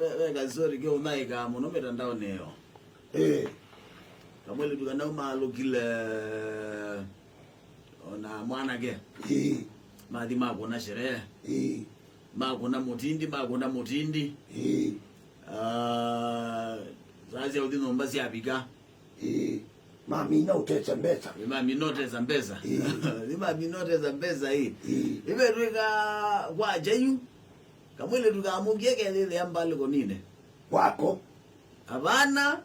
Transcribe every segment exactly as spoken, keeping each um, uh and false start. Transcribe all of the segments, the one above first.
Ve, ve kasori ke ũnaĩkaa mũno mĩtandaonĩ ĩyo. Ĩĩ. Kamwĩlĩtu kana umaalũkile ona mwanake. Ĩĩ. Mathi makũna sherehe. Ĩĩ. Makũna mũtindi, makũna mũtindi. Ĩĩ. Ah, saa sya ũthi nyũmba syavika. Ĩĩ. Mamina ũtesa mbesa. Ĩĩ, mamina ũtesa mbesa. Ĩĩ. Ĩĩ, mamina ũtesa mbesa, ĩĩ. Ĩĩ. Ĩvetwĩka kwa Jayu. Kamwĩlĩtu kamũkie kethĩthĩa mbalĩkonĩnĩ. Wako. Avana.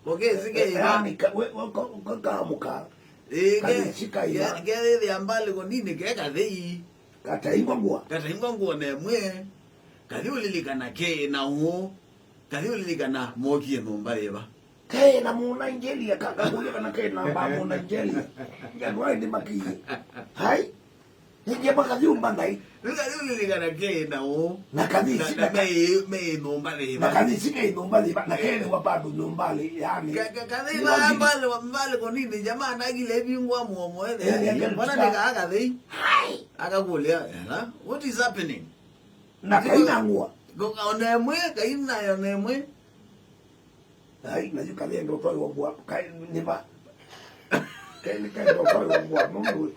Kokesi keiva. Yaani, ka-, we-, we-, ko-, ko-, kaamũka. Ĩĩ, ke-, kayĩsi kaiva. Ke-, kethĩthĩa mbalĩkonĩnĩ ke kathei. Kataingwa ngũa. Kataingwa ngũa na ĩmwe. Kathi ũlilikana ke na ũũ. Kathi ũlilikana mokie nyũmba yĩva. Kaĩ na mũnainjelia, ka-, kakũlya kana kaĩ na mbaa mũnainjelia. Andũ aĩ nĩmakiie. Hai. Nĩngie makathi umba ngai. Nĩkathi ũlilikana kaĩ na ũũ. Na kathi na, isi na na ka- meĩ, meĩ nyũmba yĩva. Na kathi isi kaĩ nyũmba yĩva. Na kaĩ nĩwa bado nyũmba lĩ, yani. Ka-, ka-, kathi nĩwa va mbali, mbali konini, jamaa ndagile ĩvingwa mũomo ethe. Eh, eh, eh, mbona nĩkaa kathei? Hai. Akakũlya, "Ela, what is happening?" Na kaina ngũa. Ona ĩmwe, kaina ona ĩmwe. Ai, na yu kathĩ enda ũtwaĩwa ngũa, kaĩ nĩ va? Kaĩ nĩ kaenda ũtwaĩwa ngũa, nũndũ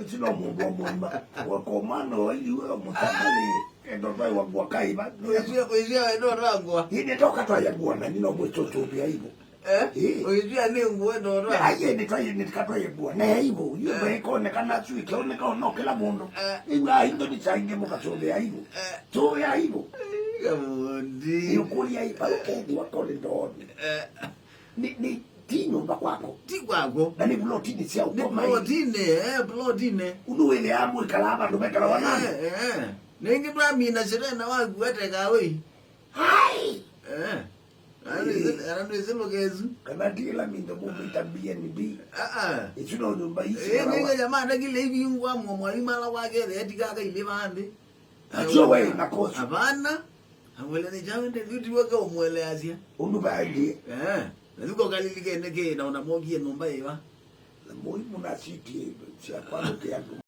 ũsu no mũndũ o mũima. Wakomana o ili we mũtangani, enda ũtwaĩwa ngũa kaiva. Wĩsio, wĩsio enda ũtwaĩwa ngũa. Ĩĩ nĩ toka twaĩwa ngũa na nĩ no mwĩtũtũvĩa ivo. Eh? Ĩĩ. Ũitia nĩ ngũa enda ũtwaĩwa. Ai, ĩĩ nĩ twaĩwa nĩ katoĩwa ngũa. Na ya ivo, yu eh, vaĩkonekana sui, kaoneka no kĩla mũndũ. Eh. Ĩu ai ndo nĩ sainge mũkatũvĩa ivo. Eh. Tũvĩa ivo. Kamundi. Nĩũkũlya ĩvaũ kethĩwa kolĩ ndoonĩ. Eh. Nĩ, nĩ, ti nyũmba kwako. Ti kwako. Na nĩ plotinĩ sya nĩ ũkoma. Plotinĩ, eh, plotinĩ. Ũndũ wĩthĩaa mwĩkalaa vandũ vekalawa nani? Eh, eh. Nĩngĩ twamina sirena waku ateka wĩ. Hai! Eh. Ana ndwĩsĩ, ana ndwĩsĩ lũka ĩsu. Kana ti ĩla minda mũmĩta B and B. Ah, ah. Ĩsu no nyũmba ici. Eh, nĩngĩ jamaa ndakile ivingwa mwa mwalimu ala wake ethĩa tika akailĩ vandĩ. Atio we na kosi. Avana. Amwele nĩ chawe nde yuti wake umweleasya. Undu baendie. Eh. Na yuko kalilike neke na unamogie nyũmba ĩva. Na mũi mũna city cia kwa mũke andũ.